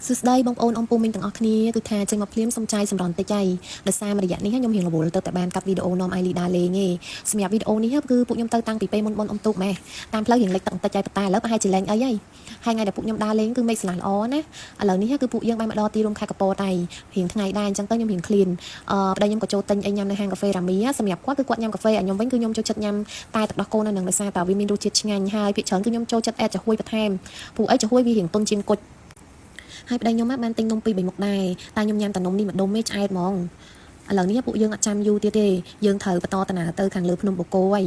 សួស្តីបងប្អូនអ៊ំពូមីងទាំងអស់គ្នាគឺថាចេញមកភ្លាមសុំចាយសម្រន់តិចហើយដោយសារមួយរយៈនេះខ្ញុំរៀងរវល់ទៅតែបានកាត់វីដេអូនាំអាយលីដាលេងទេសម្រាប់វីដេអូនេះគឺពួកខ្ញុំទៅតាំងពីពេលមុនបុណ្យអុំទូកម៉េះតាមផ្លូវរៀងលិចទឹកបន្តិចហើយប៉ុន្តែឥឡូវប្រហែលជាលែងអីហើយហើយថ្ងៃដែលពួកខ្ញុំដើរលេងគឺមេឃស្លាស់ល្អណាឥឡូវនេះគឺពួកយើងបានមកដល់ទីរួមខេត្តកពតហើយរៀងថ្ងៃដែរអញ្ចឹងទៅខ្ញុំរៀងឃ្លានអឺប្តីខ្ញុំក៏ចូលទិញអីញ៉ាំនៅហាងកាហ្វេរ៉ាមីសម្រាប់គាត់គឺគាត់ញ៉ាំកាហ្វេឲ្យខ្ញុំវិញគឺខ្ញុំចូលចិត្តញ៉ាំតែទឹកដោះគោនៅនឹងដោយសារតែវាមានរសជាតិឆ្ងាញ់ហើយភាគច្រើនគឺខ្ញុំចូលចិត្តអែតចំហួយបន្ថែមព្រោះអីចំហួយវារៀងទន់ជាងគុជ ហើយប្តីខ្ញុំបានទិញនំពីរបីមុខដែរតែខ្ញុំញ៉ាំតែនំនេះម្ដុំទេឆ្អែតហ្មងឥឡូវនេះពួកយើងអត់ចាំយូរទៀតទេយើងត្រូវបន្តដំណើរទៅខាងលើភ្នំបូកគោហើយ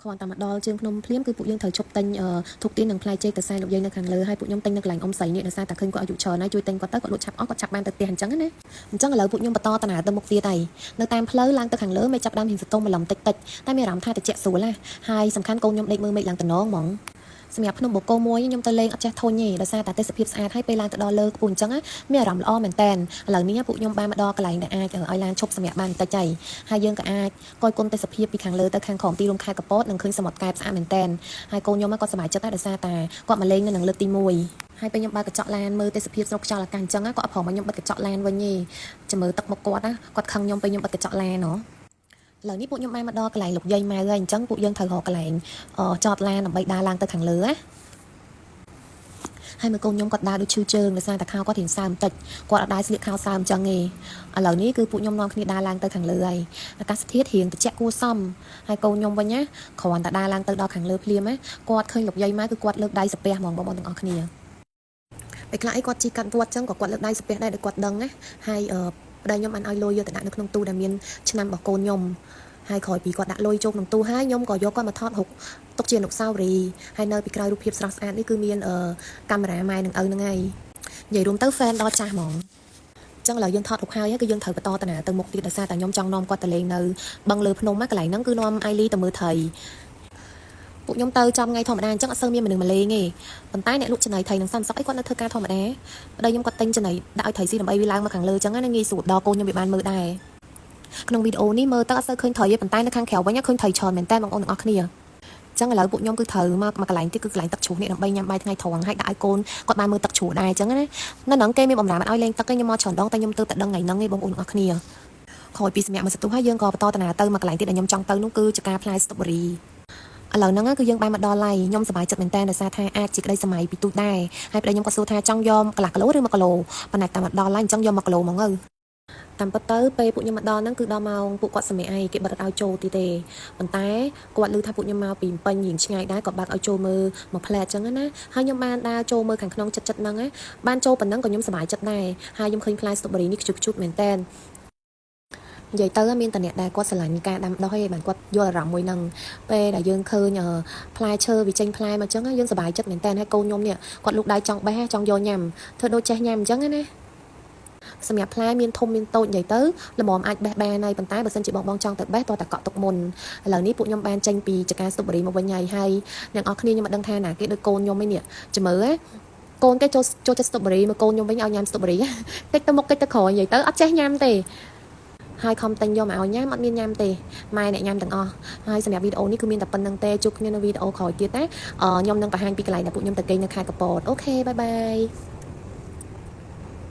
គ្រាន់តែមកដល់ជើងភ្នំភ្លាមគឺពួកយើងត្រូវឈប់ទិញធូបទៀននិងផ្លែចេកទៅសែនលោកយាយនៅខាងលើហើយពួកខ្ញុំទិញនៅកន្លែងអ៊ំស្រីនេះដោយសារតែឃើញគាត់អាយុច្រើនហើយជួយទិញគាត់ទៅគាត់លក់ឆាប់អស់គាត់ឆាប់បានទៅផ្ទះអញ្ចឹងណាអញ្ចឹងឥឡូវពួកខ្ញុំបន្តដំណើរទៅមុខទៀតហើយនៅតាមផ្លូវឡើងទៅខាងលើមេឃចាប់ដើមរៀងសន្ទុំម្លឹមតិចតិចតែមានអារម្មណ៍ថាត្រជាក់ស្រួលណាហើយសំខាន់កូនខ្ញុំដេកមើលមេឃឡើងតំណងហ្មង សម្រាប់ភ្នំបូកគោមួយខ្ញុំទៅលេងអត់ចេះធុញទេដោយសារតែទេសភាពស្អាតហើយពេលឡើងទៅដល់លើខ្ពស់អញ្ចឹងមានអារម្មណ៍ល្អមែនតើឥឡូវនេះពួកខ្ញុំបានមកដល់កន្លែងដែលអាចឲ្យឡានឈប់សម្រាកបានបន្តិចហើយហើយយើងក៏អាចកយគុណទេសភាពពីខាងលើទៅខាងក្រោមទីរួមខេត្តកពតនិងឃើញសមុទ្រកែបស្អាតមែនតើហើយកូនខ្ញុំក៏សប្បាយចិត្តដែរដោយសារតែគាត់មកលេងនៅនឹងលើកទី1ហើយពេលខ្ញុំបើកកញ្ចក់ឡានមើលទេសភាពស្រុកខ្យល់អាកាសអញ្ចឹងគាត់អត់ព្រមឲ្យខ្ញុំបិទកញ្ចក់ឡានវិញទេចាំមើលទឹកមុខគាត់ណាគាត់ខឹងខ្ញុំពេលខ្ញុំបិទកញ្ចក់ឡានហ៎ឥឡូវនេះពួកខ្ញុំបានមកដល់កន្លែងលោកយាយម៉ៅហើយអញ្ចឹងពួកយើងត្រូវរកកន្លែងចតឡានដើម្បីដើរឡើងទៅខាងលើណាហើយមើលកូនខ្ញុំគាត់ដើរដូចឈឺជើងដោយសារតែខោគាត់រៀងសើមតិចគាត់អត់ដែរស្លៀកខោសើមអញ្ចឹងទេឥឡូវនេះគឺពួកខ្ញុំនាំគ្នាដើរឡើងទៅខាងលើហើយអាកាសធាតុរៀងត្រជាក់គួរសមហើយកូនខ្ញុំវិញណាគ្រាន់តែដើរឡើងទៅដល់ខាងលើភ្លាមណាគាត់ឃើញលោកយាយម៉ៅគឺគាត់លើកដៃសាពះហ្មងបងប្អូនទាំងអស់គ្នាពេលខ្លះអីគាត់ជីកាត់វត្តអញ្ចឹងក៏គាត់លើកដៃសាពះដែរដោយគាត់ដឹងណាហើយប្តីខ្ញុំបានឲ្យលុយយកទៅដាក់នៅក្នុងទូដែលមានឆ្នាំរបស់កូនខ្ញុំហើយក្រោយពីគាត់ដាក់លុយចូលក្នុងទូហើយខ្ញុំក៏យកគាត់មកថតរូបទុកជាអនុស្សាវរីយ៍ហើយនៅពីក្រោយរូបភាពស្រស់ស្អាតនេះគឺមានកាមេរ៉ាម៉ែនិងឪហ្នឹងហើយនិយាយរួមទៅ fan ដល់ចាស់ហ្មងចឹងឥឡូវយើងថតរូបហើយគឺយើងត្រូវបន្តដំណើរទៅមុខទៀតដោយសារតែខ្ញុំចង់នាំគាត់ទៅលេងនៅបឹងលើភ្នំណាកន្លែងហ្នឹងគឺនាំអៃលីទៅមើលត្រីពួកខ្ញុំទៅចំថ្ងៃធម្មតាអញ្ចឹងអត់សូវមានមនុស្សមកលេងទេប៉ុន្តែអ្នកលក់ចំណីត្រីនិងសន្តិសុខអីគាត់នៅធ្វើការធម្មតាប្តីខ្ញុំគាត់ទិញចំណីដាក់ឲ្យត្រីស៊ីដើម្បីវាឡើងមកខាងលើអញ្ចឹងណាងាយស្រួលដល់កូនខ្ញុំវាបានមើលដែរក្នុងវីដេអូនេះមើលទៅអត់សូវឃើញត្រីទេប៉ុន្តែនៅខាងក្រៅវិញឃើញត្រីច្រើនមែនតើបងប្អូនទាំងអស់គ្នាចឹងឥឡូវពួកខ្ញុំគឺត្រូវមកមកកន្លែងទៀតគឺកន្លែងទឹកជ្រោះនេះដើម្បីញ៉ាំបាយថ្ងៃត្រង់ហើយដាក់ឲ្យកូនគាត់បានមើលទឹកជ្រោះដែរអញ្ចឹងណានៅហ្នឹងគេមានបំរាមឲ្យលេងទឹកឯងខ្ញុំមកច្រើនដងតែខ្ញុំទៅតែដឹងថ្ងៃហ្នឹងឯងបងប្អូនទាំងអស់គ្នាក្រោយពីសម្រាប់មួយសន្ទុះហើយយើងក៏បន្តដំណើរទៅមកកន្លែងទៀតដែលខ្ញុំចង់ទៅនោះគឺចការផ្លែស្ទ្រូប៊េរីឥឡូវហ្នឹងគឺយើងបានមកដល់ហើយខ្ញុំសប្បាយចិត្តមែនតើដោយសារថាអាចជាក្តីសម័យពីទូចដែរហើយប្តីខ្ញុំក៏សួរថាចង់យកកន្លះគីឡូឬ1គីឡូប៉ុន្តែតាមមកដល់ហើយអញ្ចឹងយក1គីឡូហ្មងទៅតាមពិតទៅពេលពួកខ្ញុំមកដល់ហ្នឹងគឺដល់ម៉ោងពួកគាត់សម្រាប់ឯងគេបិទអត់ឲ្យចូលទីទេប៉ុន្តែគាត់ឮថាពួកខ្ញុំមកពីពេញរៀងឆ្ងាយដែរក៏បើកឲ្យចូលមើលមួយផ្លែអញ្ចឹងណាហើយខ្ញុំបានដើរចូលមើលខាងក្នុងចិត្តចិត្តហ្នឹងណាបានចូលប៉ុណ្ណឹងក៏ខ្ញុំសប្បាយចិត្តដែរហើយខ្ញុំឃើញផ្លែ strawberry នេះខ្ជុតខ្ជុតមែនតើនិយាយទៅមានតអ្នកដែលគាត់ស្រឡាញ់ការដាំដុះឯងបានគាត់យល់អារម្មណ៍មួយហ្នឹងពេលដែលយើងឃើញផ្លែឈើវាចេញផ្លែមកអញ្ចឹងយើងសប្បាយចិត្តមែនតើហើយកូនខ្ញុំនេះគាត់លូកដៃចង់បេះចង់យកញ៉ាំធ្វើដូចចេះញ៉ាំអញ្ចឹងណាសម្រាប់ផ្លែមានធំមានតូចនិយាយទៅល្មមអាចបេះបានហើយប៉ុន្តែបើសិនជាបងបងចង់ទៅបេះតោះតែកក់ទុកមុនឥឡូវនេះពួកខ្ញុំបានចេញពីចការស្ទូប៊េរីមកវិញហើយហើយអ្នកនរគ្នាខ្ញុំមិនដឹងថាណាគេដូចកូនខ្ញុំឯនេះចាំមើលណាកូនគេចូលចូលចិត្តស្ទូប៊េរីមកកូនខ្ញុំវិញឲ្យញ៉ាំស្ទូប៊េរីតិចទៅមុខតិចទៅក្រោយនិយាយទៅអត់ចេះញ៉ាំទេហើយខំទិញយកមកឲ្យញ៉ាំអត់មានញ៉ាំទេម៉ែអ្នកញ៉ាំទាំងអស់ហើយសម្រាប់វីដេអូនេះគឺមានតែប៉ុណ្្នឹងទេជួបគ្នានៅវីដេអូក្រោយទៀតណាខ្ញុំនឹងបង្ហាញពីកន្លែងដែលពួកខ្ញុំទៅគេងនៅខេត្តកពត OK, bye bye.